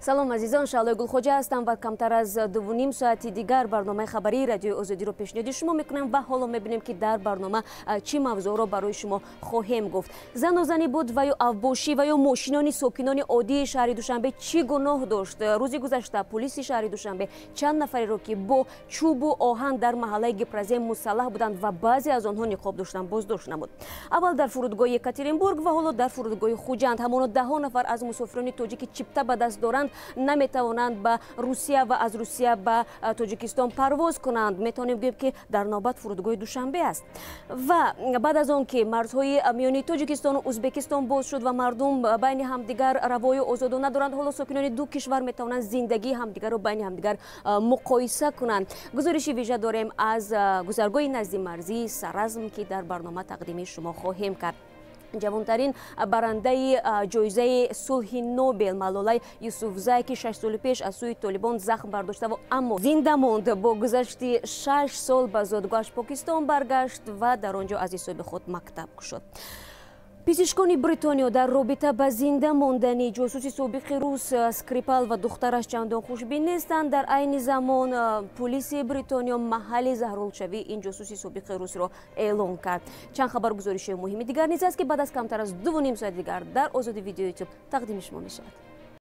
Салом, азизон, Шаълои Гулхоҷа ҳастам ва камтар аз 2,5 соати дигар барномаи хабарии Радиои Озодиро пешниҳоди шумо мекунам. Ва ҳоло мебинем, ки дар барнома чӣ мавзӯъро барои шумо хоҳем гуфт. Занозанӣ буд ва ё авбошӣ ва ё мошинони сокинони оддии шаҳри Душанбе чӣ гуноҳ дошт? Рӯзи гузашта пулиси шаҳри Душанбе чанд нафареро, ки бо чӯбу оҳан дар маҳаллаи Гипрозем мусаллаҳ буданд ва баъзе аз онҳо ниқоб доштанд, боздошт намуд. Аввал дар фурудгоҳи Екатеринбург ва ҳоло дар фурудгоҳи Хуҷанд ҳамоно даҳо нафар аз мусофирони тоҷики чипта ба даст доранд, наметавонанд ба Русия ва аз Русия ба Тоҷикистон парвоз кунанд. Метавонем гӯем, ки дар навбат фурудгоҳи Душанбе аст. Ва баъд аз он ки марзҳои миёни Тоҷикистону Ӯзбекистон боз шуд ва мардум байни ҳамдигар равою озодона доранд, ҳоло сокинони ду кишвар метавонанд зиндагии ҳамдигарро байни ҳамдигар муқоиса кунанд. Гузориши вижа дорем аз гузаргоҳи назди марзии Саразм, ки дар барнома тақдими шумо хоҳем кард. Ҷавонтарин барандаи ҷоизаи сулҳи Нобел Малолай Юсуфзай, ки 6 соли пеш аз сӯи Толибон захм бардоштаву аммо зинда монд, бо гузашти 6 сол ба зодгоҳаш Покистон баргашт ва дар он ҷо аз ҳисоби худ мактаб кушод. Пизишкони Бритониё дар робита ба зинда мондани ҷосуси собиқи рус Скрипал ва духтараш чандон хушбин нестанд. Дар айни замон пулиси Бритониё маҳалли заҳролудшавии ин ҷосуси собиқи русро эълон кард. Чанд хабаргузоришҳои муҳими дигар низ аст, ки баъд аз камтар аз 2,5 соати дигар дар Озоди Видео Ютуб тақдими шумо мешавад.